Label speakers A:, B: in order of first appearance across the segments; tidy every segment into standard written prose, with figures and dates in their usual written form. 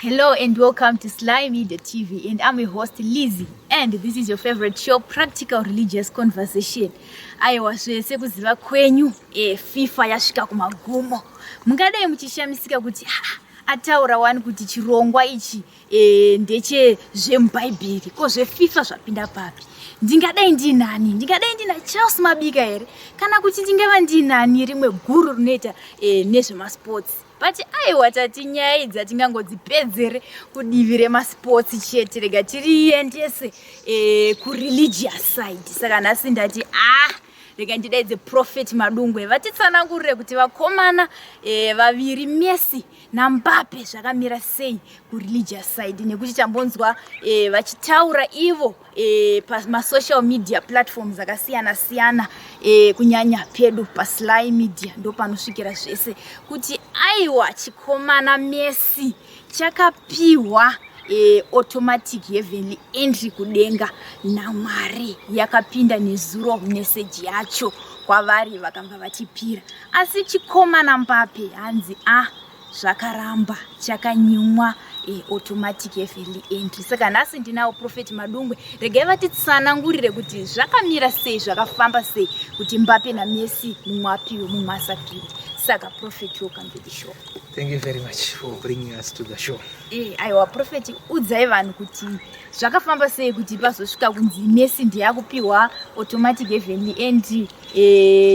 A: Hello and welcome to Sly Media TV, and I'm your host Lizzie, and this is your favorite show, Practical Religious Conversation. Aiwa, zvese kuziva kwenyu, FIFA yasvika kumagumo. Mungadai muchishamisika kuti, "Ah, ataura wani kuti chirongwa ichi ndechezvemubhaibheri, ko zveFIFA zvapinda papi?" Ndingadai ndinani? Ndingadai ndina Charles Mabika here, kana kuti ndingava ndinani rimwe guru rinoita nezvemasports? But aiwa, tati nyaya idzi hatingangodzipedzere kudivi remasports chete, rega tiriendese kureligious side. Saka nhasi ndati, ah, rega ndidaidze Prophet Madungwe vatitsanangurire kuti vakomana vaviri, Messi naMbappe, zvakamira sei kureligious side, nekuti tambonzwa vachitaura ivo pamasocial media platforms akasiyana siyana, kunyanya pedu paSly Media ndo panosvikira zvese, kuti aiwa, chikomana Messi chakapiwa automatic heavenly entry kudenga naMwari. Yakapinda nezuro meseji yacho kwavari, vakamba vachipira. Asi chikomana Mbappe hanzi, a ah, zvakaramba, chakanyimwa automatic heavenly entry. Saka nhasi ndinawo Prophet Madungwe, regai vatitsanangurire kuti zvakamira sei, zvakafamba sei kuti Mbappe naMessi mumwe apiwe, mumwe asapiwe. Saka Prophet, welcome to the show.
B: Thank you very much for bringing us to the show.
A: Aiwa Prophet, udzai vanhu kuti zvakafamba sei kuti pazosvika kunzi Messi ndiyakupiwa automatic heavenly entry,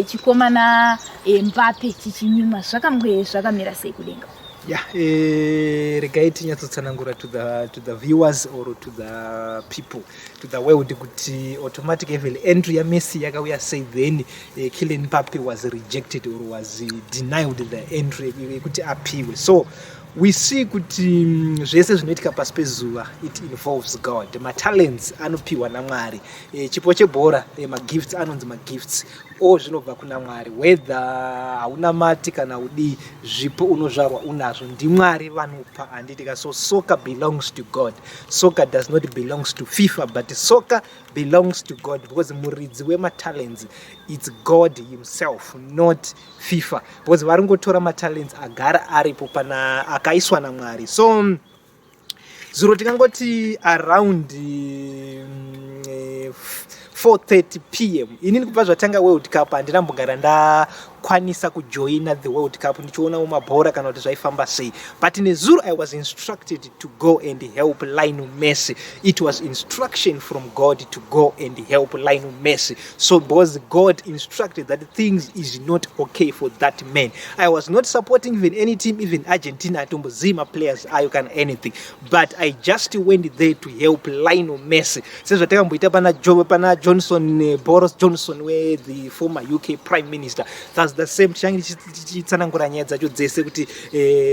A: chikomana Mbappe chichinyimwa. Zvakamwe zvakamira sei kudenga?
B: Yeah, regai tinyatsotsanangura to the viewers or to the people, to the world, kuti automatic heavenly entry yaMessi yakauya sei, then Kylian Mbappe was rejected or was denied the entry yekuti apiwe. So we see kuti zvese zvinoitika pasi pezuva, it involves God. Matalents anopiwa naMwari. Chipo chebhora, magifts anonzi magifts o zvinobva kuna Mwari. Whether hauna mati kana udii, zvipo unozvarwa unazvo, ndiMwari vanopa, handitika? So soccer belongs to God. Soccer does not belongs to FIFA, but soccer belongs to God, because muridzi wematalents, it's God himself, not FIFA, because vari ngotora matalents agara aripo pana akaiswa naMwari. So zuro tingangoti around 4:30 p.m., inini kubva zvatanga World Cup handinambogara ndakwanisa kujoina the World Cup ndichionawo mabhora kana kuti zvaifamba sei. But nezuro I was instructed to go and help Lionel Messi. It was instruction from God to go and help Lionel Messi. So because God instructed that things is not okay for that man, I was not supporting even any team, even Argentina, atombozivi maplayers ayo kana anything, but I just went there to help Lionel Messi, sezvatakamboita pana Johnson, Boris Johnson, we the former UK prime minister. That's the same. Tichange tichitsanangura nyaya dzacho dzese kuti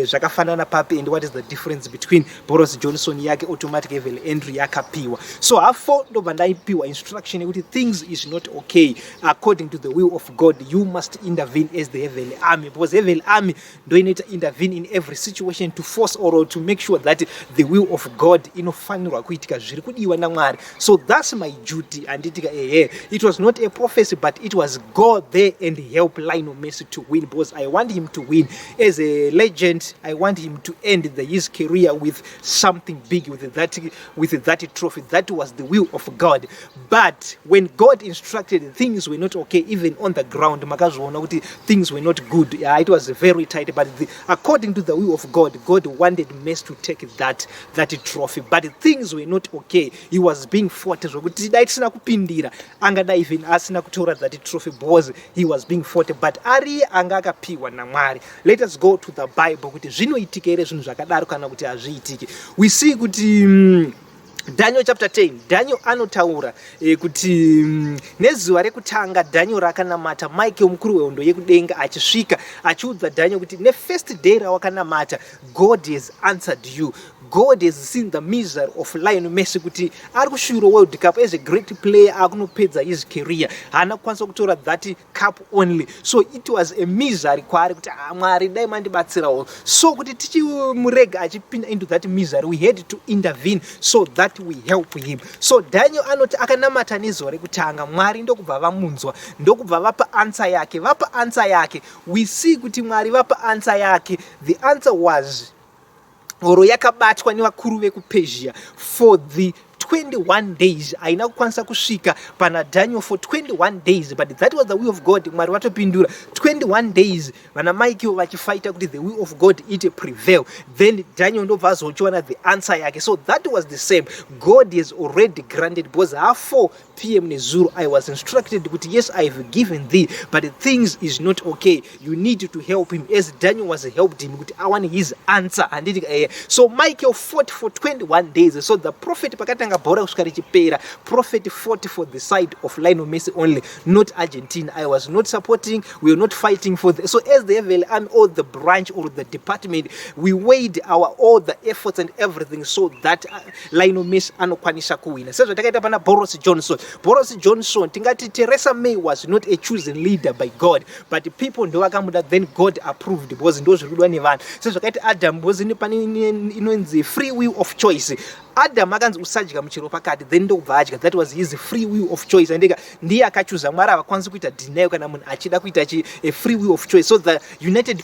B: zvakafanana papi and what is the difference between Boris Johnson yake automatic heaven entry yakapiwa. So 4:30 ndobva ndaipiwa instruction yekuti things is not okay. According to the will of God, you must intervene as the heavenly army, because heavenly army ndo inoita intervene in every situation to force or to make sure that the will of God inofanirwa kuitika, zviri kudiwa naMwari. So that's my duty, handitika? Ehe, it was not a prophecy, but it was go there and help Lionel Messi to win, because I want him to win as a legend. I want him to end his career with something big, with that trophy. That was the will of God. But when God instructed, things were not okay. Even on the ground makazviona kuti things were not good. Yeah, it was very tight, but according to the will of God, God wanted Messi to take that trophy, but things were not okay. He was being fought zvokuti dai tisina kupindira, angadai even asina kutora that trophy, because he was being fought, but ariye anga akapiwa naMwari. Let us go to the Bible kuti zvinoitika here zvinhu zvakadaro kana kuti hazviitiki. We see kuti Daniel chapter 10, Daniel anotaura kuti nezuva rekutanga Daniel rakanamata, Michael mukuru wehondo yekudenga achisvika achiudza Daniel kuti nefirst day rawakanamata, God has answered you. God has seen the misery of Lionel Messi, kuti ari kusvira World Cup as a great player, akunopedza his career, haana kukwanisa kutora that cup only. So it was a misery kwaari kuti, "Ah, Mwari, dai mandibatsirawo." So kuti tichimurega achipinda into that misery, we had to intervene so that we help him. So Daniel anoti akanamata nezuva rekutanga, Mwari ndokubva vamunzwa, ndokubva vapa answer yake. Vapa answer yake, we see kuti Mwari vapa answer yake. The answer was Oro yakabatwa nevakuru vekuPersia for the 21 days, haina kukwanisa kusvika pana Daniel for 21 days, but that was the will of God. Mwari vatopindura 21 days vana Michael vachifighta kuti the will of God ite prevail. Then Daniel ndobva azochiwana the answer yake. So that was the same. God has already granted, because half 4 p.m. nezuro I was instructed kuti, "Yes, I have given thee, but things is not okay. You need to help him," as Daniel was helped him kuti awane his answer, handiti? So Michael fought for 21 days. So the prophet, pakatanga bhora kusvika richipera, prophet fought for the side of Lionel Messi only, not Argentina. I was not supporting. We were not fighting for the, so as the heavenly army or the branch or the department, we weighed our all the efforts and everything so that Lionel Messi anokwanisa kuwina, sezvatakaita pana Boris Johnson. Boris Johnson, tingati Theresa May was not a chosen leader by God, but people ndo vakamuda. Then God approved because ndo zviri kudiwa nevanhu, sezvakaita Adam, because pane inonzi free will of choice. Adam akanzi usadya muchero pakati, then ndokubva adya. That was his free will of choice, andika? Ndiye akachuza. Mwari havakwanisi kuita denial kana munhu achida kuita a free will of choice. So the United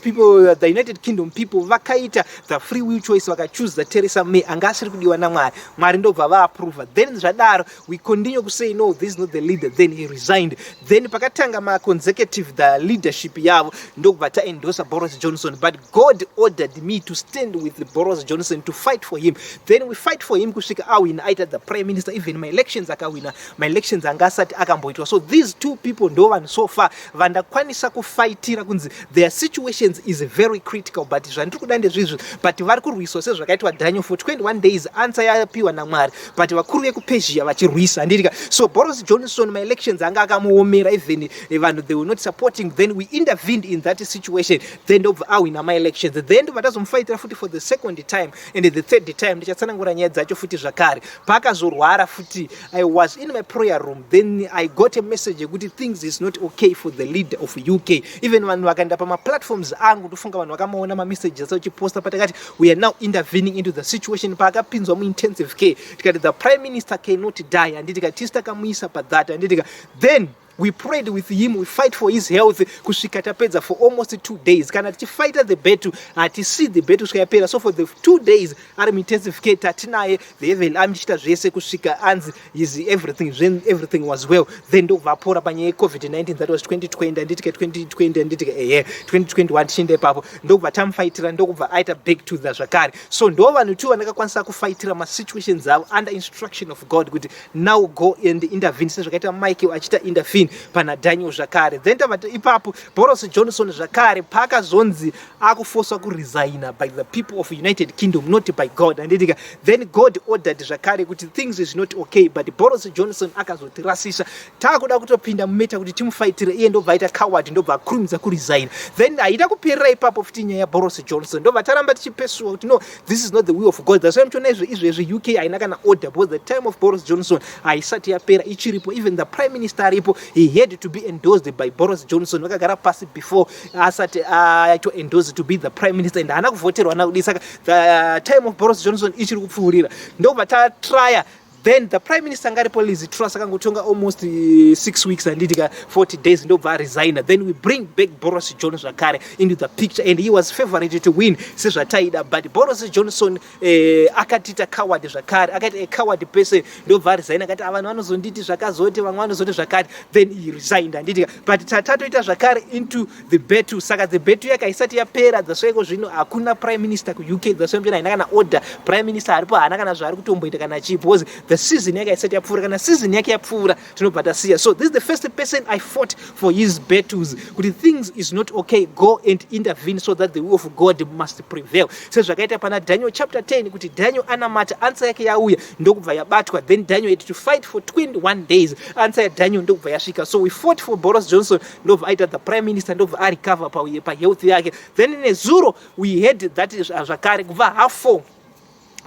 B: Kingdom people vakaita the free will choice, vakachuza Theresa May anga asiri kudiwa naMwari. Mwari ndobva vaapprova. Then zvadaro we continue kusay, "No, this is not the leader." Then he resigned. Then pakatanga maconsecutive, the leadership yavo, ndokubva taendosa Boris Johnson. But God ordered me to stand with Boris Johnson, to fight for him. Then we fight for him kusvika awina, aita the prime minister. Even maelections akawina, maelections anga asati akamboitwa. So these two people ndo vanhu so far vandakwanisa kufaitira kunzi their situations is very critical, but zvandiri kuda ndezvizvi, but vari kurwiswa sezvakaitwa Daniel for 21 days, answer yapiwa naMwari, but vakuru vekuPersia vachirwisa, handitika? So Boris Johnson, maelections anga akamuomera. Even vanhu, they were not supporting. Then we intervened in that situation. Then ndobva awina maelections. Then ndobva tazomufaitira futi for the second time and the third time. Ndichatsanangura nyaya dzacho futi zvakare. Paakazorwara futi, I was in my prayer room. Then I got a message yekuti things is not okay for the leader of UK. Even vanhu vakaenda pamaplatforms angu, ndofunga vanhu vakamaona mamessages achiposta patakati we are now intervening into the situation. Paakapinzwa muintensive care, tikati the prime minister cannot die, handitika? Tisi takamuisa pathat, handitika? Then we prayed with him, we fight for his health kusvika tapedza for almost 2 days. Kana tichifighta the battle, hatisi the battle kusvika yapera. So for the 2 days ari muintensive care, tatinaye, the heaven army tichiita zvese kusvika anzi is everything, then everything was well. Then ndokubva apora panyaya yeCOVID-19. That was 2020, handitika? 2020, handitika? Ehe, 2021 tichienda ipapo. Ndokubva tamufaitira, ndokubva aita back to the zvakare. So ndo vanhu two vandakakwanisa kufaitira masituations avo under instruction of God kuti now go and intervene, sezvakaita Michael achiita intervene pana Daniel zvakare. Then tabva ipapo, Boris Johnson zvakare paakazonzi akufoswa kuresigna by the people of United Kingdom, not by God, handitika? Then God ordered zvakare kuti things is not okay, but Boris Johnson akazotirasisa. Taakuda kutopinda mumatter kuti timufaitire iye, ndobva aita coward, ndobva akurumidza kuresigna. Then haida kuperera ipapo futi nyaya yaBoris Johnson. Ndobva taramba tichipesuwa kuti no, this is not the will of God. That's why muchiona izvo izvezvi UK haina kana order, because the time of Boris Johnson haisati yapera, ichiripo. Even the prime minister aripo, he had to be endorsed by Boris Johnson. Vakagara pasi before asati aitwa endorsed to be the prime minister, and haana kuvhoterwa nakudi. Saka the time of Boris Johnson ichiri kupfuurira. Ndobva tatrya. Then the prime minister angaripo, Liz Truss, akangotonga almost 6 weeks, handitika? 40 days, ndobva aresigna. Then we bring back Boris Johnson zvakare into the picture, and he was favorite to win sezvataida. But Boris Johnson akatiita coward zvakare, akaita a coward person, ndobva aresigna. Akati vanhu vanozonditi zvakazoti, vamwe vanozoti zvakati. Then he resigned, handitika? But tatoita zvakare into the battle. Saka the battle yake haisati yapera. Dzasvaiko zvino hakuna prime minister kuUK. Dzasvaimchona haina kana order. Prime minister aripo haana kana zvaari kutomboita kana chii, because the season yake haisati yapfuura. Kana season yake yapfuura, tinobva tasiya. So this is the first person I fought for his battles kuti things is not okay, go and intervene so that the will of God must prevail, sezvakaita pana Daniel chapter 10 kuti Daniel anamata, answer yake yauya, ndokubva yabatwa. Then Daniel had to fight for 21 days, answer yaDaniel ndokubva yasvika. So we fought for Boris Johnson, ndobva aita the prime minister, ndobva arecover pahealth yake. Then nezuro we had that zvakare kubva half 4.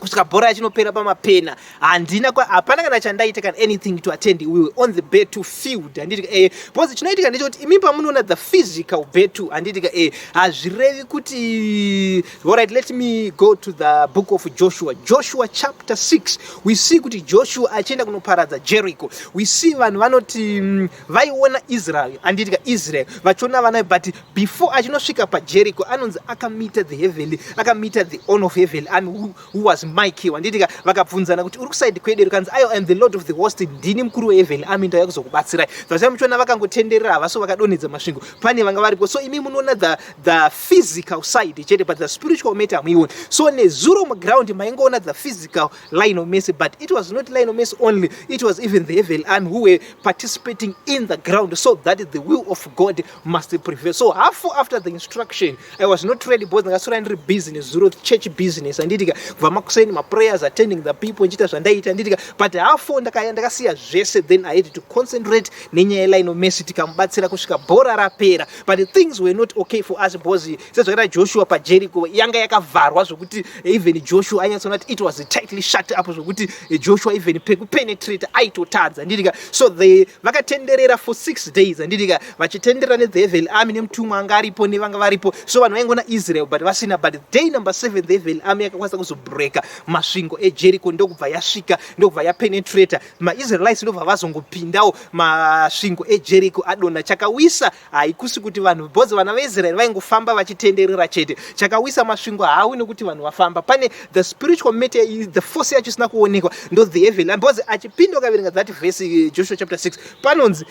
B: Kusvika bhora yachinopera pamapena, handina, hapana kana chandaita kana anything to attend. We were on the battle field, handitika? Because chinoitika ndechekuti imi pamunoona the physical battle, handitika, hazvirevi kuti, alright, let me go to the book of Joshua, Joshua chapter 6. We see kuti Joshua achienda kunoparadza Jericho, we see vanhu vanoti vaiona Israel, handitika, Israel vachiona vana, but before achinosvika paJericho, anonzi akamita the heavenly, akamita the owner of heaven and who was Michael, handitika? Vakabvunzana kuti uri kuside kwedu, kanzi ayo, am the Lord of the host, ndini mukuru weheaven army, ndauya kuzokubatsirai. Zvasai muchiona vakangotenderera, havaso vakadonhedza masvingo, pane vanga varipo. So imi munoona the physical side chete, but the spiritual matter hamuioni. So nezuro muground maingoona the physical Lionel Messi, but it was not Lionel Messi only, it was even the heaven army who were participating in the ground so that the will of God must prevail. So half after the instruction, I was not ready because ndakaswera ndiri business zuro, church business, handitika, kubva makuseni, maprayers, attending the people, nchiita zvandaita, handitika? But half ndakasiya zvese, then I had to concentrate nenyaya yeLionel Messi. Tikamubatsira kusvika bhora rapera, but things were not okay for us because sezvakaita Joshua paJericho, yanga yakavharwa zvokuti even Joshua ainyatsoona kuti it was tightly shut up, zvokuti Joshua even pekupenetrate aitotadza, handitika? So they vakatenderera for 6 days, handitika, vachitenderera nethe heaven army nemutumwa anga aripo nevanga varipo. So vanhu vaingoona Israel but vasina. But day number 7, the heaven army yakakwanisa kuzobreaka masvingo eJericho, ndokubva yasvika, ndokubva yapenetrata. MaIsraelites ndobva vazongopindawo, masvingo eJericho adonha. Chakawisa haikusi kuti vanhu, because vana veIsraeri vaingofamba vachitenderera chete. Chakawisa masvingo haawi nekuti vanhu vafamba. Pane the spiritual matter, the force yacho isina kuonekwa, ndo the heaven, because achipinda, ukaverenga that verse, Joshua chapter 6, panonzi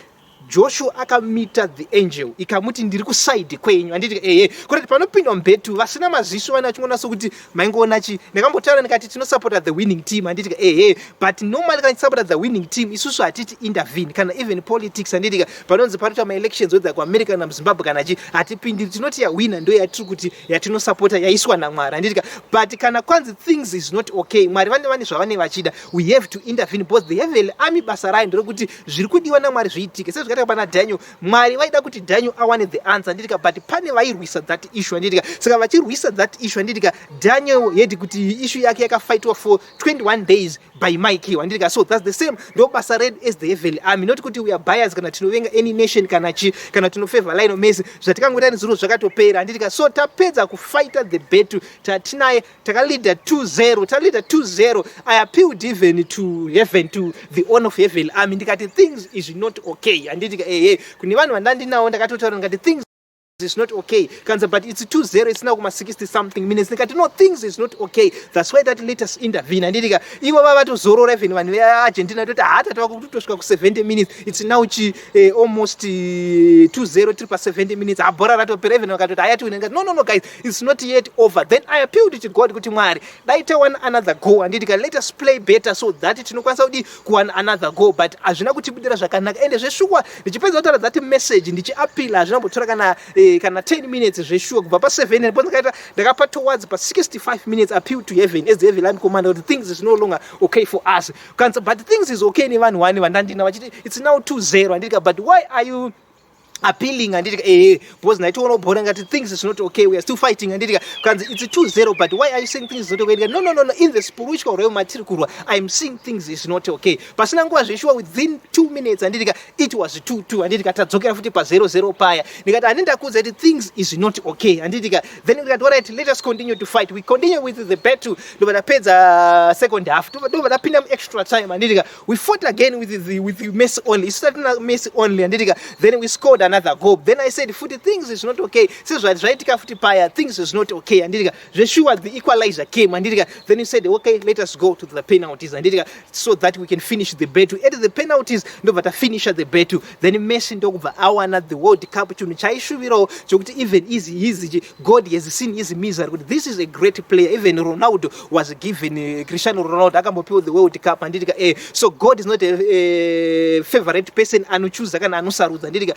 B: Joshua akamita the angel, ikamuti, "Ndiri kuside kwenyu," handiti? Ehe, kurati panopindwa mubattle vasina maziso vane vachingoona sokuti maingoona chi. Ndakambotaura ndikati tinosupporta the winning team, handiti? Ehe, but normally kana tisupporta the winning team, isusu hatiti intervene kana even politics, handitika? Panonzi panoitwa maelections, whether kuAmerica kana muZimbabwe kana chi, hatipindiri. Tinoti yawina ndo yatiri kuti yatinosupporta, yaiswa naMwari, handitika? But kana kwanzi things is not okay, Mwari vane zvavane vachida, we have to intervene because the heavenly army basa rayo nderekuti zviri kudiwa naMwari zviitike. Sezvakaita pana Daniel, Mwari vaida kuti Daniel awane the answer, handitika? But pane vairwisa that issue, handitika? Saka vachirwisa that issue, handitika, Daniel yedi kuti issue yake yakafaitwa for 21 days by Michael, handitika? So that's the same, ndo basa redu as the heavenly army, not kuti we are bias kana tinovenga any nation kana chi, kana tinofavor Lionel Messi. Zvatikangoita nezuro zvakatopera, handitika? So tapedza kufighta the battle, tatinaye, takaleada 2-0, taleada 2-0. I appealed even to heaven, to the owner of heaven army, ndikati things is not okay, handitika? Ehe, kune vanhu vandandinawo ndakatotaura ndikati things is not okay. Kanza, "But it's 2-0, it's now kuma 60 something minutes." Ndikati, "No, things is not okay. That's why that let us intervene," handitika? Ivo vava vatozorora, even vanhu veArgentina toti hata tava kutosvika ku70 minutes. It's now chi almost 2-0, tiri pa70 minutes, habhora ratopera. Even vakatoti hayatiwina, ndikati, No, guys, it's not yet over." Then I appealed to God kuti, "Mwari, dai tawana another goal," handitika? "Let us play better so that tinokwanisa kudi kuwana another goal." But hazvina kutibudira zvakanaka. Ende zveshuwa, ndichipedza kutaura that message, ndichiapila, hazvina kumbotora kana 10 minutes. Zveshuwa, kubva pa7 ndakaita, ndakapa towards pa65 minutes appeal to heaven as the heaven army commander kuti things is no longer okay for us. Kanza, "But things is okay," nevanhu wani vandandina vachiti, "It's now 2-0," handitika? "But why are you appealing?" Handitika? Ehe, because ndaitoona bhora ngati things is not okay, we are still fighting, handitika? Kanzi, "It's 2-0, but why are you saying things is not okay?" No, in the spiritual realm matiri kurwa, I'm seeing things is not okay. Pasina nguva zveshuwa, within 2 minutes, handitika, it was 2-2, handitika? Tadzokera futi pa0-0 paya. Ndikati, "Handindakuudza kuti things is not okay," handitika? Then ndikati, "Alright, let us continue to fight." We continue with the battle, ndobva tapedza second half, ndobva tapinda muextra time, handitika? We fought again with the Messi only, isu tatina Messi only, handitika? Then we scored another goal. Then I said futi, "Things is not okay, sezvati zvaitika futi paya, things is not okay," handitika? Zveshuwa, the equalizer came, handitika? Then he said, "Okay, let us go to the penalties," handitika, so that we can finish the battle. At the penalties, ndobva tafinisha the battle. Then Messi ndokubva awana the World Cup, chinhu chaishuvirawo chokuti even his God has seen his misery, kuti this is a great player. Even Ronaldo was given, Cristiano Ronaldo akambopiwa the World Cup, handitika? So God is not a favorite person anochuza kana anosarudza, handitika?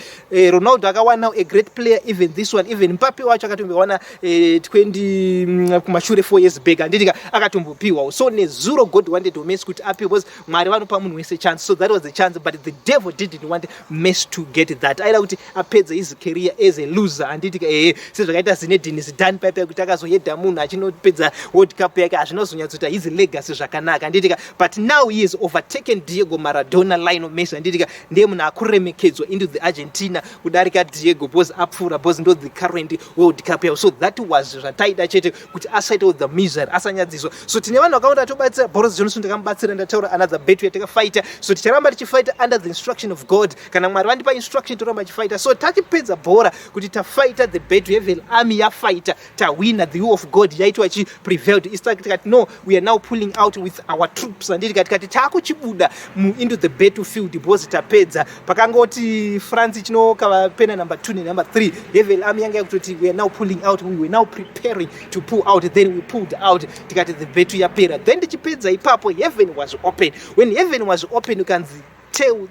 B: Ronaldo akawana, a great player. Even this one, even Mbappe wacho akatombowana 20 kumashure 4 years back, handitika? Akatombopiwawo. So nezuro God wanted Messi kuti apiwe, because Mwari vanopa munhu wese chance. So that was the chance, but the devil didn't want Messi to get that. Aida kuti apedze his career as a loser, handitika? Ehe, sezvakaita Zinedine Zidane paipai, kuti akazohedha munhu achinopedza World Cup yake, hazvinozonyatsoita his legacy zvakanaka, handitika? But now he has overtaken Diego Maradona. Lionel Messi, handitika, ndiye munhu akuremekedzwa into the Argentina kudarika Diego, because apfuura, because ndo the current World Cup yavo. So that was zvataida chete, kuti asaitawo the misery, asanyadziswa. So tine vanhu vakawanda tobatsira. Boris Johnson ndakamubatsira, ndataura another battle yatakafighta. So ticharamba tichifighta under the instruction of God. Kana Mwari vandipa instruction, toramba tichifighta. So tachipedza bhora kuti tafighta the battle, heaven army yafighta, tawina, the will of God yaitwa chiprevailed. Tikati, "No, we are now pulling out with our troops," handiti? Tikati taakuchibuda into the battlefield because tapedza. Pakangoti France chinokava pena number 2 nenumber 3, heaven army yanga yakutoti, "We are now pulling out." We were now preparing to pull out. Then we pulled out, tikati the battle yapera. Then tichipedza ipapo, heaven was open. When heaven was open, ukanzi, "Tell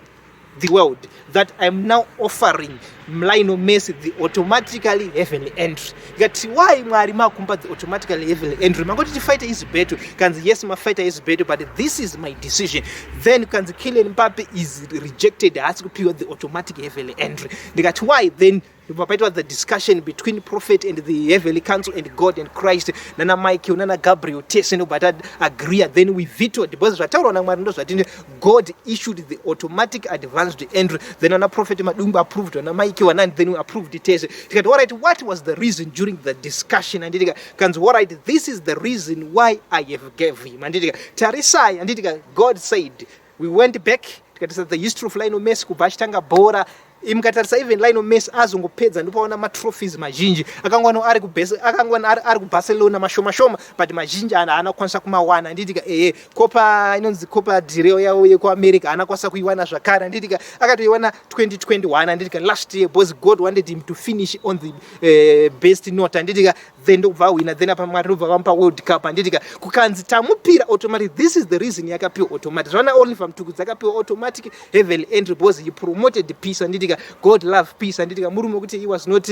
B: the world that I'm now offering Lionel Messi the automatically heavenly entry." Ikati, "Why, Mwari, makumba the automatically heavenly entry? Mangoti tifighte his battle." Kanzi, "Yes, mafighter his battle, but this is my decision." Then kanzi Kylian Mbappe is rejected, haasi kupiwa the automatic heavenly entry. Ndikati, "Why?" Then paitwa the discussion between prophet and the heavenly council and God and Christ, nana Michael, nana Gabriel, tese ndobva taagree. Then we vetoed, because zvataurwa naMwari ndo zvatine. God issued the automatic advanced entry. Then ana Prophet Madungwe approved, ana Michael anani, then we approved tese. Tikati, "Alright, what was the reason during the discussion?" Anditika? Kanzi, "Alright, this is the reason why I have gave him." Anditika? Tarisai, anditika? God said, we went back, tikatarisa the history of Lionel Messi kubva achitanga bhora. Mukatarisa, even Lionel Messi azongopedza ndopaona matrophies mazhinji. Akangwana akangwana ari kuBarcelona mashoma shoma, but mazhinji ana haana kukwanisa kumawana, handitika? Ehe, Copa inonzi Copa del Rey yavo yekuAmerica haana kukwanisa kuiwana zvakare, handitika? Akatoiwana 2021, handitika, last year, because God wanted him to finish on the best note, handitika? Then ndobva awina. Then apa Mwari ndobva vamupa World Cup, handitika? Kukanzi tamupira automatic. This is the reason yakapiwa automatic. Zvana Oliver Mtukudzi akapiwa automatic heaven entry because he promoted peace, handitika? God love peace, handitika? Murume wekuti he was not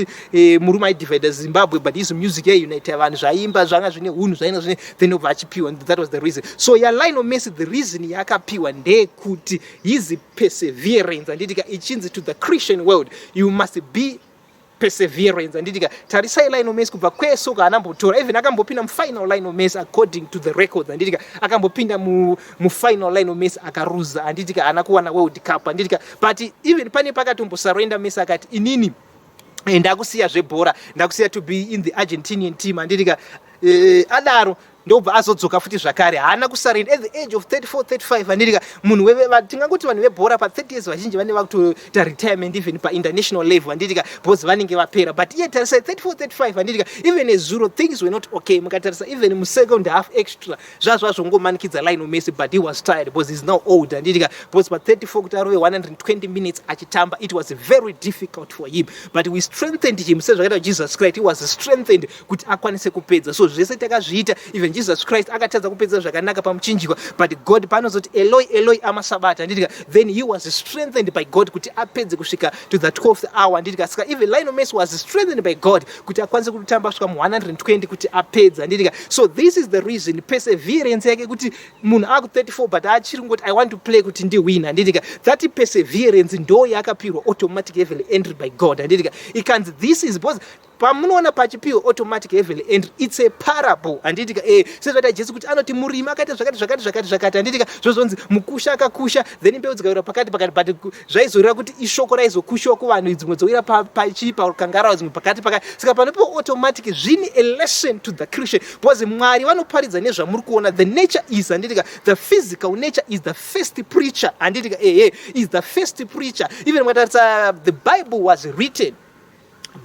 B: murume aidivide Zimbabwe, but his music yaiunite vanhu, zvaimba zvanga zvine unhu, zvaina zvine. Then obva achipiwa. That was the reason. So yaLionel Messi, the reason yaakapiwa ndeyekuti his perseverance, handitika? Ichinzi to the Christian world, you must be perseverance, handitika? Tarisai Lionel Messi kubva kwesoka haanambotora. Even akambopinda mufinal Lionel Messi, according to the records, handitika? Akambopinda mufinal Lionel Messi, akaruza, handitika? Haana kuwana World Cup, handitika? But even pane pakatombosarenda Messi, akati, "Inini ndakusiya zvebhora, ndakusiya to be in the Argentinian team," handitika? Adaro ndobva azodzoka futi zvakare. Haana kusarenda at the age of 34, 35, handitika? Munhu tingangoti vanhu vebhora pa30 years vazhinji vanenge vakutoita retirement, even painternational level, handitika? Because vanenge vapera. But iye tarisai, 34, 35, handitika? Even ezuro things were not okay. Mukatarisa even musecond half extra, zvazva zvongomanikidza Lionel Messi, but he was tired because he's now old, handitika? Because pa34 kuti arove 120 minutes achitamba, it was very difficult for him, but we strengthened him sezvakaita Jesus Christ. He was strengthened kuti akwanise kupedza. So zvese takazviita. Even Jesus Christ akatadza kupedza zvakanaka pamuchinjikwa, but God paanozoti, "Eloi, Eloi, lama sabachthani," handitika? Then he was strengthened by God kuti apedze kusvika to the 12th hour, handitika? Saka even Lionel Messi was strengthened by God kuti akwanise kutamba kusvika mu120 kuti apedze, handitika? So this is the reason, perseverance yake, kuti munhu aku34 but achiri kungoti, "I want to play kuti ndiwin," handitika? That perseverance ndo yakapirwa automatic heavenly entry by God, handitika? Ikanzi this is because pamunoona pachipiwa automatic heavenly entry, it's a parable, handitika? Sezvaita Jesu kuti anoti murimi akaita zvakati zvakati zvakati zvakati, handitika? Zvozonzi mukusha akakusha, then mbeu dzikawira pakati pakati, but zvaizoreva kuti ishoko raizokushiwa kuvanhu, dzimwe dzowira pachii, pakangarava, dzimwe pakati pakati. Saka panopiwa automatic, zvini a lesson to the Christian, because Mwari vanoparidza nezvamuri kuona. The nature is, handitika, the physical nature is the first preacher, handitika? Ehe, is the first preacher. Even mukatarisa, the Bible was written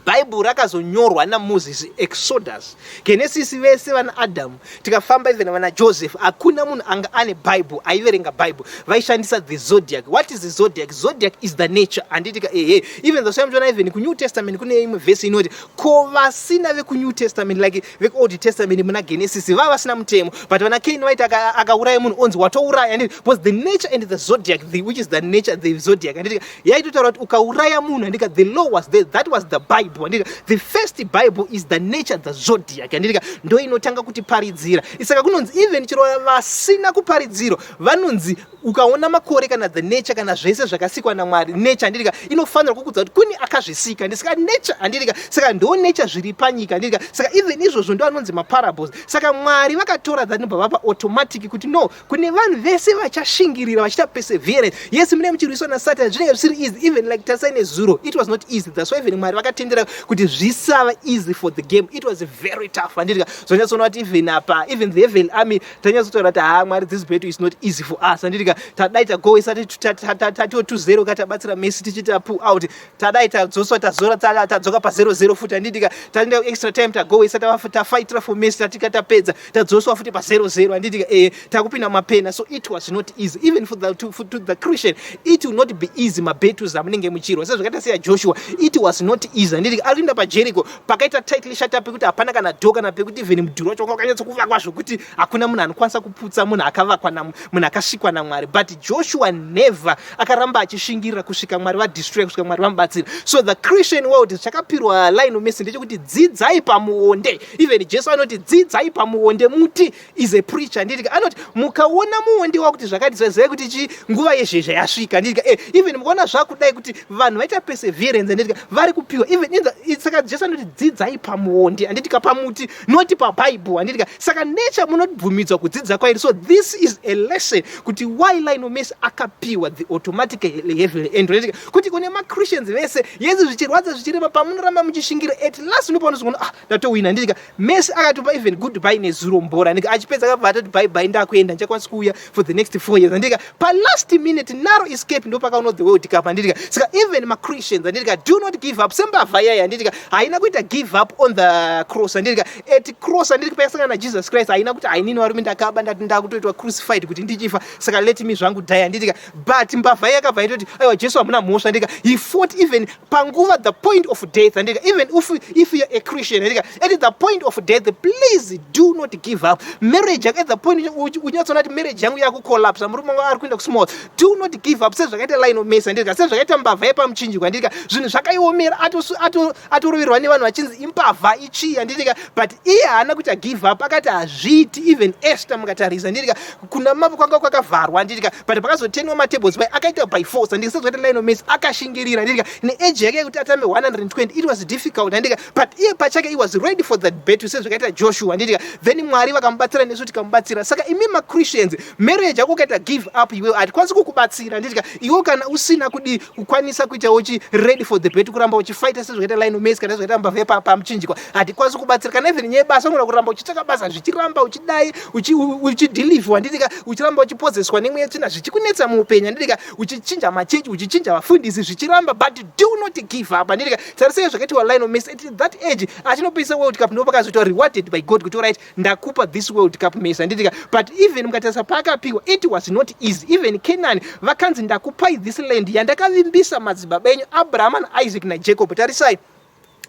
B: Bible rakazonyorwa naMoses, Exodus, Genesis, vese vana Adamu, tikafamba even vana Joseph, hakuna munhu anga ane Bible aiverenga Bible. Vaishandisa the zodiac. What is the zodiac? Zodiac is the nature, handitika? Ehe, even the same, even kuNew Testament kune imwe vhesi inoti ko vasina vekuNew Testament, like vekuOld Testament muna Genesis vava vasina mutemo, but vana Cain vaiti akauraya munhu onzi watouraya, handiti? Because the nature and the zodiac, which is the nature, the zodiac, handitika, yaitotaura kuti ukauraya munhu, handika, the law was there. That was the Bible, handika. The first Bible is the nature, the zodiac, handika, ndo inotanga kutiparidzira. Saka kunonzi even chero vasina kuparidziro vanonzi ukaona makore kana the nature kana zvese zvakasikwa naMwari, nature, handitika, inofanira kukudza kuti kune akazvisika. Ndisaka nature, handitika, saka ndo nature zviri panyika, handitika. Saka even izvozvo ndo anonzi maparables. Saka Mwari vakatora that, nobva vapa automatic kuti no, kune vanhu vese vachashingirira, vachiita perseverance. Yes, mune muchirwiswa naSatan, zvinenge zvisiri easy. Even like tasai nezuro, it was not easy. That's why even Mwari vakatendera kuti zvisava easy for the game. It was very tough, handitika? Zvanyatsoona kuti even apa, even the heaven army tanyatsotaura kuti ha, Mwari, this battle is not easy for us, handitika? Tadai tagoisa tatiwo 2-0 katabatsira Messi tichiita pull out, tadai tadzoswa, tazora, tadzoka pa0-0 futi, handitika? Taenda extra time, tagoisa, tafaitira for Messi, tatika tapedza, tadzoswa futi pa0-0, handitika? Takupinda mapena. So it was not easy. Even for to the Christian it will not be easy, mabattles amunenge muchirwa sezvakaita seya Joshua. It was not easy, handitika? Ari kuenda paJericho, pakaita tightly shut up pekuti hapana kana door, kana pekuti even mudhuri wacho wanga wakanyatsokuvakwa zvokuti hakuna munhu anokwanisa kuputsa munhu akavakwa, munhu akasikwa naMwari. But Joshua never, akaramba achishingirira kusvika Mwari vadestroy, kusvika Mwari vamubatsira. So the Christian world, chakapirwa Lionel Messi ndechekuti dzidzai pamuonde. Even Jesu anoti dzidzai pamuonde. Muti is a preacher, handitika? Anoti mukaona muonde wakuti zvakati, zazivai kuti chi nguva yezhezha yasvika, handitika? Even mukaona zvakudai kuti vanhu vaita perseverance, handitika, vari kupiwa even in the, saka Jesu anoti dzidzai pamuonde, handitika, pamuti, noti paBible, handitika? Saka nature munobvumidzwa kudzidza kwairi. So this is a lesson kuti why Lionel Messi akapiwa the automatic heavenly entry, handitika? Kuti kune maChristians vese, yezi zvichirwadza, zvichirema, pamunoramba muchishingira, at last ndopanozoona, ah, ndatowina, handitika? Messi akatopa even goodbye nezuro mbora, handika? Achipedza akabva atoti, "Bye bye, ndakuenda, ndichakwanisi kuuya for the next 4 years," handika? Palast minute, narrow escape, ndo pakaona the World Cup, handitika? Saka even maChristians, handitika, do not give up sembavha yaya, handitika? Haina kuita give up on the cross, handitika? At cross, handitika, payasangana naJesus Christ, haina kuti, "Hainini varume, ndakaba, ndati ndakutoitwa crucified kuti ndichifa, saka let me zvangu die," handitika? But mbavha iya yakabva itoti, "Aiwa Jesu, hamuna mhosva," handika? He fought even panguva, the point of death, handika? Even if you're a Christian, handika, at the point of death, please do not give up. Marriage yako, at the point unyatsoona kuti marriage yangu yakucollapsa, murume wangu ari kuenda kusmall, do not give up sezvakaita Lionel Messi, handika? Sezvakaita mbavha yepamuchinjikwa, handika? Zvinhu zvakaiomera, atoroverwa nevanhu vachinzi imbavha, ichii, handitika? But iye haana kuita give up, akati hazviiti. Even Esther, mukatarisa, handitika, kuna mambo kwanga kwakavharwa, handitika? But pakazotenwa matables by, akaita by force, handika? Sezvakaita Lionel Messi, akashingirira, handitika? Neage yake yekuti atambe 120, it was difficult, handitika? But iye pachake, he was ready for that battle sezvakaita Joshua, handitika? Then Mwari vakamubatsira, nesu tikamubatsira. Saka imi maChristians, marriage yako ukaita give up iwewe, hatikwanisi kukubatsira, handitika? Iwe kana usina kudi kukwanisa kuita uchi ready for the battle, kuramba uchifighta sezvakaita Lionel Messi kana sezvakaita mbavha yepamuchinjikwa, hatikwanisi kubatsira. Kana even nyaya yebasa, unogona kuramba uchitsvaka basa, zvichiramba, uchidai, uchidhilivhwa, handitika? Uchiramba uchipozeswa nemweya tsvina, zvichikunetsa muupenyu, handitika? Uchichinja machechi, uchichinja vafundisi, zvichiramba, but do not give up, handitika? Tarisai zvakaitiwa Lionel Messi at that age, achinopisa World Cup, ndo pakazoitwa rewarded by God kuti, "Right, ndakupa this World Cup, Messi," handitika? But even mukatarisa paakapiwa, it was not easy. Even Canaan vakanzi, "Ndakupai this land yandakavimbisa madzibaba enyu Abraham naIsaac naJacob." Tarisai,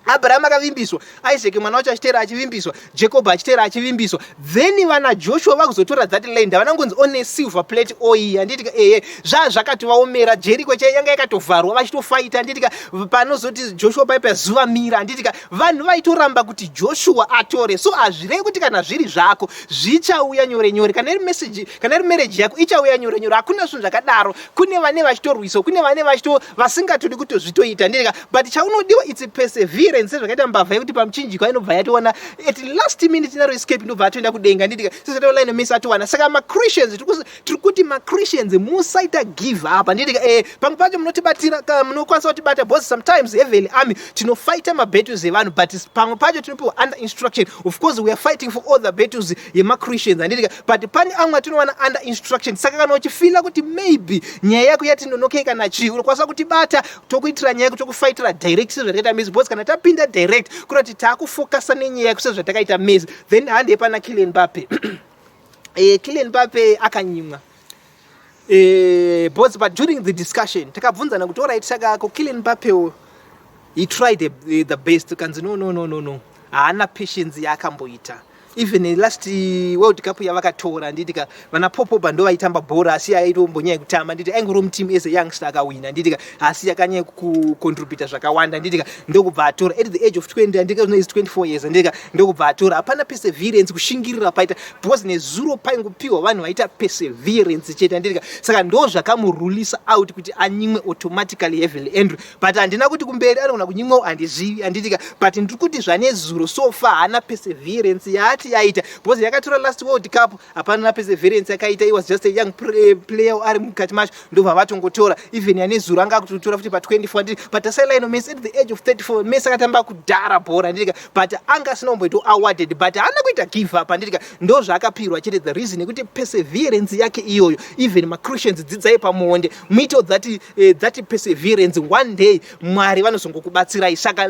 B: Abraham akavimbiswa, Isaac mwana wacho achiteera achivimbiswa, Jacob achiteera achivimbiswa. Then vana Joshua vakuzotora that land, havana kunzi on a silver plate oi, handitika? Ehe, zvaa zvakatovaomera. Jeriko chai yanga yakatovharwa, vachitofaita, handitika? Panozoti Joshua paipa zuva mira, handitika? Vanhu vaitoramba kuti Joshua atore. So hazvirevi kuti kana zviri zvako zvichauya nyore nyore. Kana iri message, kana iri marriage yako, ichauya nyore nyore, hakuna zvinhu zvakadaro. Kune vane vachitorwiswa, kune vane vachito vasingatodi kutozvitoita, handitika? But chaunodiwa, it's perseverance, sezvakaita mbavha yekuti pamuchinjikwa inobva yatoona at last minute narrow escape, inobva atoenda kudenga, handitika? Sezvakaita Lionel Messi atowana. Saka maChristians, tiri kuti maChristians, musaita give up, handitika? Pamwe pacho munotibatira, munokwanisa kutibata, because sometimes heavenly army tinofighta mabattles evanhu, but pamwe pacho tinopiwa under instruction. Of course we are fighting for all the battles yemaChristians, handitika? But pane amwe atinowana under instruction. Saka kana uchifeela kuti maybe nyaya yako yati nonokei kana chii, unokwanisa kutibata, tokuitira nyaya yako, tokufaitira direct sezvakaita Messi, because kana tapedza Tapinda direct kurati taakufocusa nenyaya kusezvatakaita Messi. Then handei pana Kylian Mbappe. Kylian Mbappe akanyimwa both, but during the discussion takabvunzana kuti, alright, saka ko Kylian Mbappe, he tried the best. Kanzi, No, no, no, no, no, haana patience yaakamboita." Even last World Cup yavakatora, handitika, vana Pogba ndo vaitamba bhora, asi aitombonyanya kutamba, nditi aingori muteam as a youngster, akawina, handitika, asi akanyanya kucontributa zvakawanda, handitika, ndokubva atora at the age of 20, handika, is 24 years, handitika, ndokubva atora. Hapana perseverance, kushingirira paita, because nezuro paingopiwa vanhu vaita perseverance chete, handitika. Saka ndo zvakamurulisa out kuti anyimwe automatically heavenly entry. But handina kuti kumberi anogona kunyimwawo, handizivi, handitika, but ndiri kuti zvanezuro so far haana perseverance yaati yaita, because yakatora last World Cup hapana perseverance yakaita. He was just a young player ari mukati macho, ndobva vatongotora. Even yanezuro anga akutotora futi pa24, handiti. But asailino Messi at the age of 34, Messi akatamba kudhara bhora, handitika, but anga asina kumboita awarded, but haana kuita give up, handitika. Ndo zvaakapirwa chete, the reason yekuti perseverance yake iyoyo. Even maChristians, dzidzai pamuonde, muitewo that perseverance. One day Mwari vanozongokubatsirai. Saka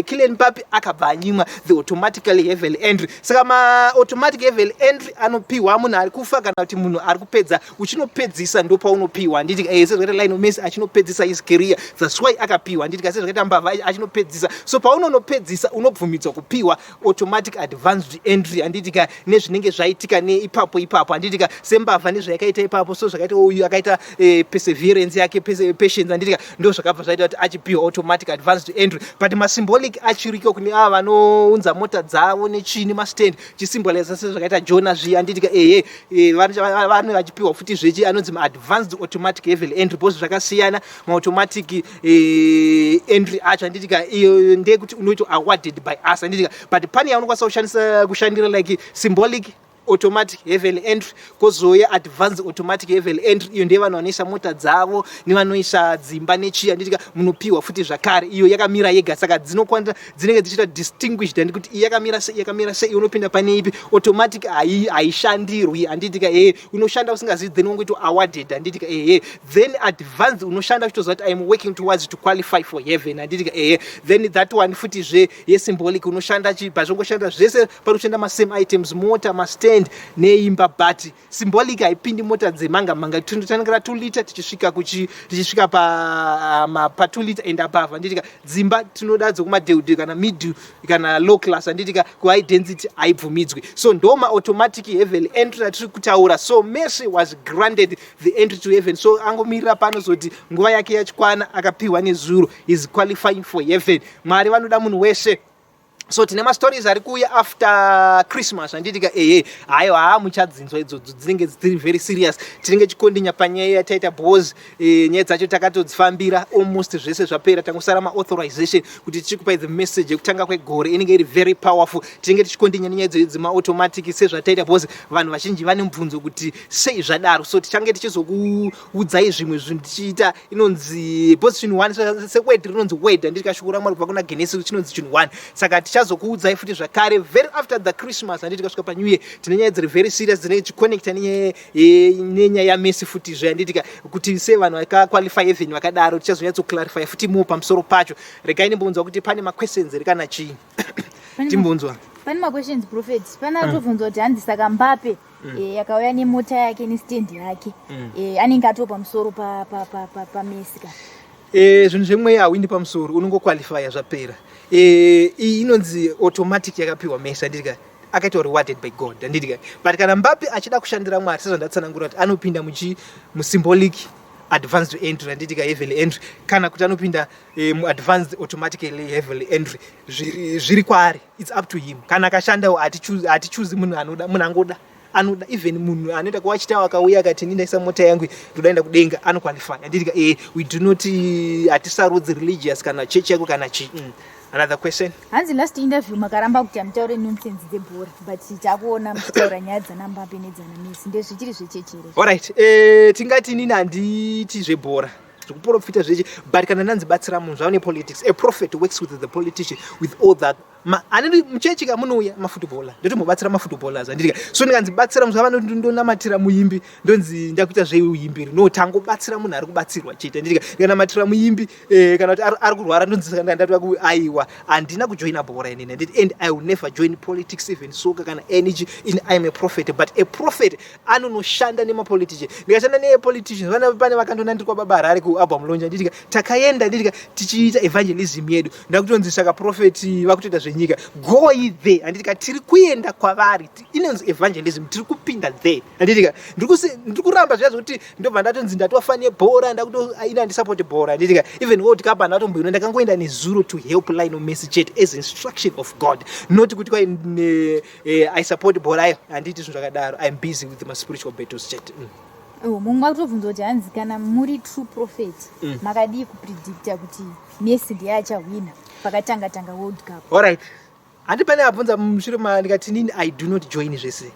B: Kylian Mbappe akabva anyimwa the automatically heavenly entry. Saka maautomatic heavenly entry anopiwa munhu ari kufa kana kuti munhu ari kupedza. Uchinopedzisa ndo paunopiwa, handiti? Sezvakaita Lionel Messi achinopedzisa his career, that's why akapiwa, handiti? Sezvakaita mbavha achinopedzisa. So paunonopedzisa unobvumidzwa kupiwa automatic advanced entry, handitika, nezvinenge zvaitika neipapo ipapo, handitika, sembavha nezvayakaita ipapo. So zvakaita uyu akaita perseverance yake, patience, handitika, ndo zvakabva zvaita kuti achipiwa automatic advanced entry. But masymbolic achiriko kune ava vanounza mota dzavo nechini, mastand chisymbolize sezvakaita Jona zviya, handitika. Ehe, vane vachipiwa futi zvechi anonzi maadvanced automatic heavenly entry, because zvakasiyana maautomatic entry acho, handitika. Iyo ndeyekuti unoitwa awarded by us, handitika, but pane yaunokwanisa kushandisa kushandira like symbolic automatic heavenly entry, kwozouya advanced automatic heavenly entry. Iyo ndeye vanhu vanoisa mota dzavo nevanoisa dzimba nechiya, handitika, munopiwa futi zvakare. Iyo yakamira yega, saka dzinokwanisa dzinenge dzichiita distinguished, handi, kuti iyi yakamira sei, yakamira sei, unopinda pane ipi. Automatic haishandirwi, handitika. Ehe, unoshanda usingazivi, then wongoitwa awarded, handitika. Ehe, then advanced unoshanda uchitoziva kuti I am working towards to qualify for heaven, handitika. Ehe, then that one futizve yesymbolic unoshanda chibva zvongoshanda zvese, panoshanda masame items, mota, mastand neimba, but symbolic haipindi mota dzemanga manga. Tinotangira 2 liter tichisvika pa 2 liter and above, handitika. Dzimba tinoda dzekumadheudheu kana middle kana low class, handitika. Kuhigh density haibvumidzwi. So ndo maautomatic heaven entry atiri kutaura. So Messi was granted the entry to heaven, so angomirira pano zoti nguva yake yachikwana. Akapiwa nezuro, is qualifying for heaven. Mwari vanoda munhu weshe. So tine mastories ari kuuya after Christmas, handitika. Ehe, haiwa, haa, muchadzinzwa idzodzo, dzinenge dziri very serious. Tinenge chikondinya panyaya yataita bos. Nyaya dzacho takatodzifambira, almost zvese zvapera, tangosara maauthorization kuti tichikupai the message yekutanga kwegore. Inenge iri very powerful. Tinenge tichikondinya nenyaya dzemaautomatic sezvataita, because vanhu vazhinji vane mubvunzo kuti sei zvadaro. So tichange tichizokuudzai zvimwe zvinhu tichiita inonzi, because chinhu one seword rinonzi word, handiti? Shoko raMwari kubva kuna Genesis chinonzi chinhu one. Saka tichazokuudzai futi zvakare very after the Christmas, handiti? Tikasvika panew year tine nyaya dziri very serious dzinenge tichiconnecta nenyaya yaMessi futizve, handitika, kuti sei vanhu vakaqualify heaven vakadaro. Tichazonyatsoclarify futi more pamusoro pacho. Regai ndimbonzwa kuti pane maquestions ere kana chii. Timbonzwa.
A: Pane maquestions, prophet. Pane atobvunzwa kuti hanzi, saka Mbappe akauya nemota yake nestand yake, anenge atoo pamusoro paMessi ka?
B: Zvinhu zvemweya hauindi pamusoro, unongoqualifya, zvapera. Iyi inonzi automatic yakapiwa Messi, handitika, akaitwa rewarded by God, handitika. But kana Mbappe achida kushandira Mwari sezvandatsanangura kuti anopinda muchi musymbolic advanced entry, handitika, heavenly entry, kana kuti anopinda muadvanced automatically heavenly entry, zviri kwaari, it's up to him. Kana akashandawo, hatichuzi munhu anoda, munhu angoda anoda. Even munhu anoenda kuwachitawo akauya akati, "Ini ndaisa mota yangu, ndoda enda kudenga," anoqualify, handitika. We do not, hatisarudzi religious kana church yako kana chi. Another question?
A: Hanzi last interview makaramba kuti hamutaure nonsense dzebhora, but takuona muchitaura nyaya dzana Mbappe nedzana Messi. Ndezvichiri zvechechere?
B: Alright, tingati inini handiti zvebhora, zvekuprofita zvechi, but kana ndanzi batsira munhu, zvava nepolitics. A prophet works with the politician, with all that. Anidi muchechi ka munouya mafootballer, ndotombobatsira mafootballers, handiti? So ndikanzi batsira muzuva ndondonamatira muimbi, ndonzi ndakuita zveuimbi. No, tangobatsira munhu ari kubatsirwa chete, handiti? Ndikanamatira muimbi kana kuti ari kurwara, ndonzi saka ndatwa. Aiwa, handina kujoina bhora inini, handiti? And I will never join politics, even soccer kana energy in. I am a prophet, but a prophet anonoshanda nemapolitician. Ndikashanda nepoliticians, vana pane vakandonandirwa Baba Harare kualbum launch, handitika? Takaenda, handitika, tichiita evangelism yedu. Ndakutonzi saka prophet vakutoita zvenyika. Go there, handitika? Tiri kuenda kwavari, inonzi evangelism, tiri kupinda there, handitika? Ndiri kuramba zviya zvokuti ndobva ndatonzi ndatofane bhora, ndakuto ina handisapoti bhora, handitika? Even World Cup handatomboino. Ndakangoenda nezuro to help Lionel Messi chete as instruction of God, not kuti kwai I support bhora. Ayo, handiti zvinhu zvakadaro. I am busy with my spiritual battles chete.
A: Oh, mumwe akutobvunza kuti hanzi kana muri true prophet, makadii kupredicta kuti Messi ndiye achahwina pakatanga tanga World Cup?
B: Alright, handi pane abvunza mushure ma ndikati nini I do not join zvese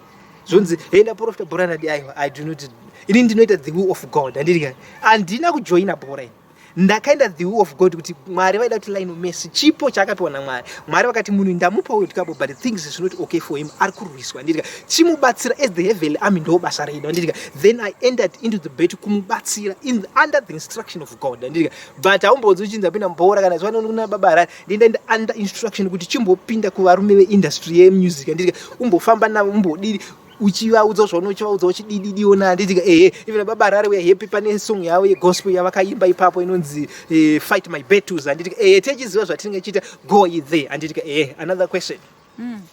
B: zvonzi hey, ndaprofita bhora. Ndadi aiwa, I do not. Inini ndinoita the will of God, handiti? Handina kujoina bhora ini. Ndakaenda the will of God kuti Mwari vaida kuti Lionel Messi, chipo chaakapiwa naMwari. Mwari vakati munhu ndamupa World Cup, but things is not okay for him, ari kurwiswa, handitika? Chimubatsira as the heavenly army, ndo basa redu, handitika? Then I entered into the battle kumubatsira under the instruction of God, handitika? But haumbonzi uchinzi apinda mubhora kana zvanona Baba Harare. Ndindaenda under instruction kuti chimbopinda kuvarume veindustry yemusic, handitika? Umbofamba navo, umbodiri uchivaudza zvaunenge uchivaudza, uchidididiona, handitika? Ehe, even Baba Harare, we are happy, pane song yavo yegospel yavakaimba ipapo inonzi "Fight My Battles", handitika? Ehe, tichiziva zvatinenge chiita. Go there, handitika? Ehe, another question.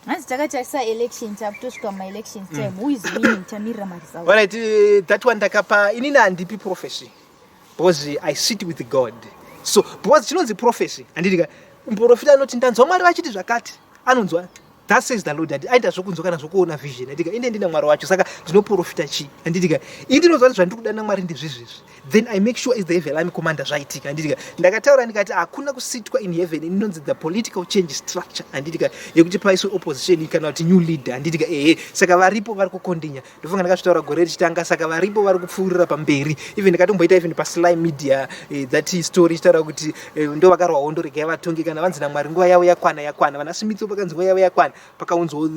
A: Hanzi takatarisa election, takutosvika mumaelections time, who is winning? Tamirira maresults.
B: Alright, that one ndakapa. Inini handipi prophecy because I sit with God. So because chinonzi prophecy, handitika, muprofita anoti ndanzwa Mwari vachiti zvakati, anonzwa "That says the Lord", handi aita zvokunzwa kana zvokuona vision, handitika? Inde ndina Mwari wacho, saka ndinoprofita chii, handitika? Ini ndinonzwa kuti zvandiri kuda naMwari ndezvizvizvi, then I make sure is the heaven army commander zvaitika, handitika? Ndakataura ndikati hakuna kusitwa in heaven inonzi the political change structure, handitika, yekuti paiswe opposition kana kuti new leader, handitika? Ehe, saka varipo vari kukondinya. Ndofunga ndakazvitaura gore richitanga. Saka varipo vari kupfuurira pamberi. Even ndakatomboita even paSly Media that story ichitaura kuti ndo vakarwa hondo, regai vatongi. Kana vanzi naMwari nguva yavo yakwana, yakwana. Vana Smith pakanzi nguva yavo yakwana, pakaunzwawo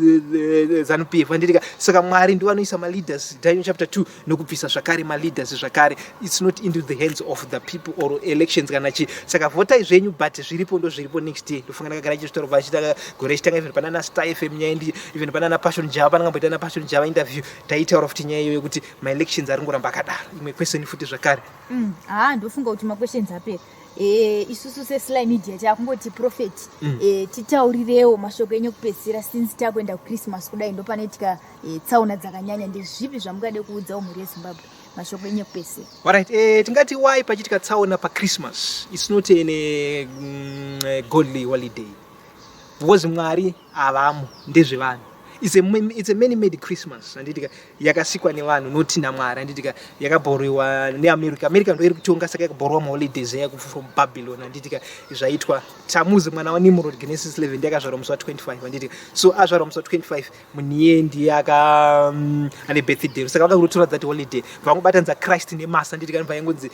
B: ZANU PF, handitika? Saka Mwari ndo vanoisa maleaders, Daniel chapter 2, nokubvisa zvakare maleaders zvakare. It's not into the hands of the people or elections kana chii. Saka vhotai zvenyu, but zviripo ndo zviripo next year. Ndofunga ndakagara chizvitaura vachita gore richitanga, even panana Star FM nyaya ndi even panana Passion Java, panangamboita na Passion Java interview, taitaura futi nyaya iyoyo yekuti maelections ari ngoramba akadaro. Imwe question futi zvakare.
A: Ha, ndofunga kuti maquestions apera. Isusu seSly Media takungoti prophet, titaurirewo mashoko enyu ekupedzisira since takuenda kuChristmas kudai, ndopanoitika tsaona dzakanyanya. Ndezvipi zvamungade kuudzawo mhuri yeZimbabwe, mashoko enyu ekupedzisira?
B: Alright, tingati why pachiitika tsaona paChristmas? It's not an godly holiday because Mwari havamo, ndezvevanhu. It's a man made Christmas, handitika? Yakasikwa nevanhu, noti naMwari, handitika? Yakabhoriwa neAmerica. America ndo iri kutonga, saka yakabhoriwa maholidays aya from Babylon, handitika? Zvaitwa Tamuzi mwana waNimrod, Genesis 11, ndiakazvarwa musi wa25, handitika? So azvarwa musi wa25, munhu iye ndiye aka ane birthday, saka vakakutotora that holiday, vangobatanidza Christ nemasa, handitika? Nobva yangonzi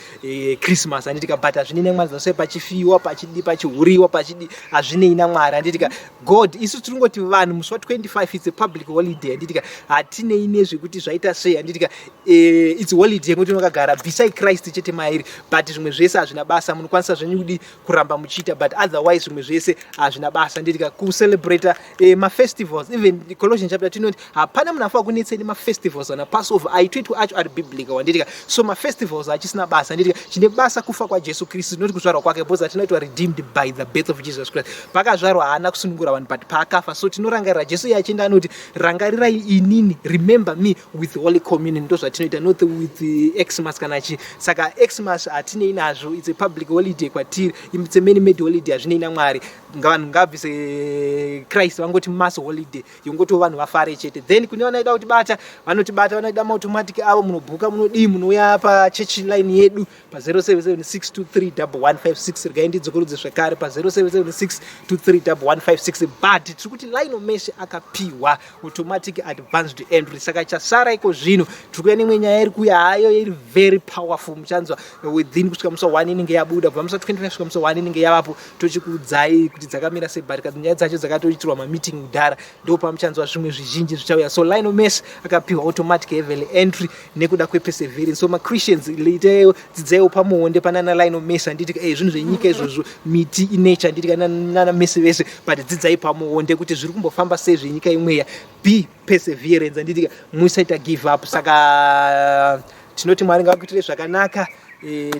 B: Christmas, handitika? But hazvinei naMwari. Zvasai pachifiwa, pachidi, pachihuriwa, pachidi, hazvinei naMwari, handitika? God, isu tiri ngoti vanhu musi wa25, it's a public holiday, handitika? Hatinei nezvekuti zvaita sei, handitika? It's holiday yekuti unokagara, bvisai Christ chete mairi, but zvimwe zvese hazvina basa. Munokwanisa zvenyu kudi kuramba muchiita, but otherwise zvimwe zvese hazvina basa, handitika? Kucelebrata mafestivals, even Colossians chapter 2 inoti hapana munhu afanira kunetsei nemafestivals ana Passover aitoitwa acho ari biblical, handitika? So mafestivals achisina basa, handitika? Chine basa kufa kwaJesu Kristu, noti kuzvarwa kwake, because hatinoitwa redeemed by the birth of Jesus Christ. Pakazvarwa haana kusunungura vanhu, but paakafa. So tinorangarira Jesu iye achienda anoti rangarirai inini, remember me with Holy Communion. Ndo zvatinoita, not with Xmas kana chi. Saka Xmas hatinei nazvo, it's a public holiday kwatiri, it's a man made holiday, hazvinei naMwari. Vanhu ngavabvise Christ, vangoti mass holiday yongoti vanhu vafare chete. Then kune vanoida kutibata, vanotibata. Vanoida maautomatic avo, munobhuka, munodii, munouya pachurch line yedu pa0776231156. Regai ndidzokorudze zvakare, pa0776231156. But tiri kuti Lionel Messi akapiwa. Akapiwa automatic advanced entry. Saka chasara iko zvino, tiri kuya nemwe nyaya iri kuya hayo, iri very powerful. Muchanzwa within kusvika musi wa1 inenge yabuda, kubva musi wa25 kusvika musi wa1 inenge yavapo. Tochikuudzai kuti dzakamira sei, but nyaya dzacho dzakatoitirwa mameeting kudhara. Ndo pamuchanzwa zvimwe zvizhinji zvichauya. So Lionel Messi akapiwa automatic heavenly entry nekuda kweperseverance. So maChristians, itaiwo, dzidzaiwo pamuonde panana Lionel Messi, handiti? Zvinhu zvenyika izvozvo, miti inature, handiti? Nana Messi vese, but dzidzai pamuonde kuti zviri kumbofamba sei zvenyika imweya. Be perseverance, handiti? Musaita give up. Saka tinoti Mwari ngakuitire zvakanaka.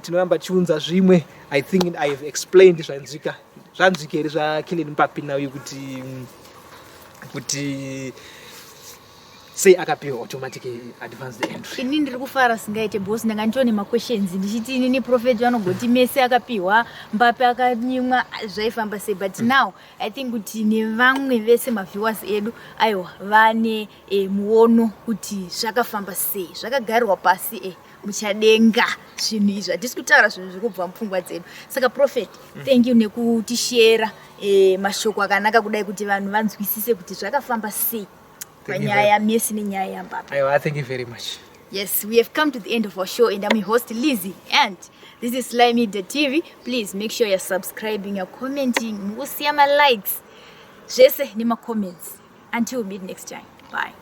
B: Tinoramba tichiunza zvimwe. I think I have explained. Zvanzwika, zvanzwika here zvaKylian Mbappe nauyu kuti sei akapiwa automatic advanced entry?
A: Inini ndiri kufara singaite because ndanga nditone maquestions ndichiti inini prophet vanogoti Messi akapiwa, Mbappe akanyimwa, zvaifamba sei? But now I think kuti nevamwe vese maviewers edu, aiwa, vane muono kuti zvakafamba sei, zvakagarirwa pasi muchadenga zvinhu izvi. Hatisi kutaura zvinhu zviri kubva mupfungwa dzedu. Saka prophet, thank you nekutishera mashoko akanaka kudai kuti vanhu vanzwisise kuti zvakafamba sei
B: Thank you.
A: Panyaya yaMessi nenyaya yaMbappe.
B: Aiwa, thank you very much.
A: Yes, we have come to the end of our show, and I'm your host, Lizzie, and this is Sly Media TV. Please make sure you're subscribing, you're commenting, mukusiya ma likes, zvese nema comments. Until we meet next time. Bye.